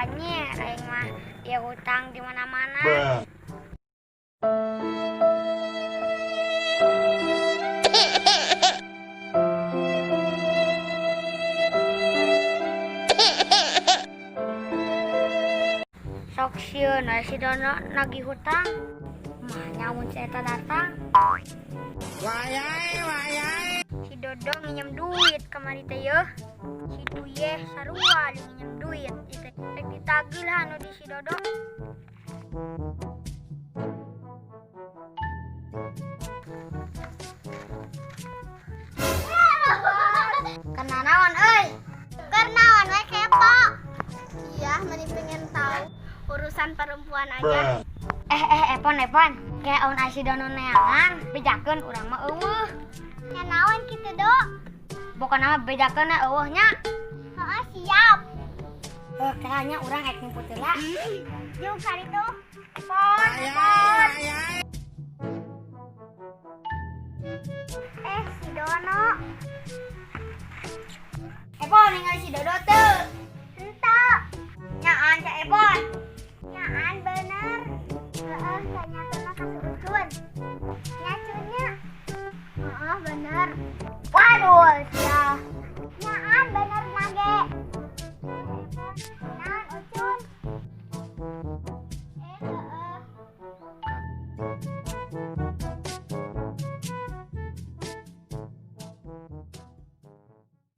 Anjir, aing mah dia hutang di mana-mana. Sok sieun we si Dono nagih hutang. Mah nyamun si eta datang. Wayai, wayai. Si Dodo nginjem duit kamari teh yeuh. Si Duyeh sarua jeung nginjem duit. Ieu teh rek ditagih lah anu di si Dodo. Karena naon euy? Keur naon we kepo. Iya, meni pengen tahu urusan perempuan aja. Epon, Epon. Kayak on si Dono neangan, bejakeun urang mah eueuh. Nya naon kitu, Dok? Pokona mah bejakeun na eueuh nya. Heeh, siap. Kayaknya urang rek nyumput heula. Jeung kali tuh. Epon, Epon. Si Dono. Epon ningali si Dodo teu. Henteu. Nyaan ca Epon. Nyaan bener. Heeh, tanyakeun ka si Ucun. Nya Cunnya. Heeh, bener. Waduh, sia. Nyaan bener nage. Naon Ucun? Heeh.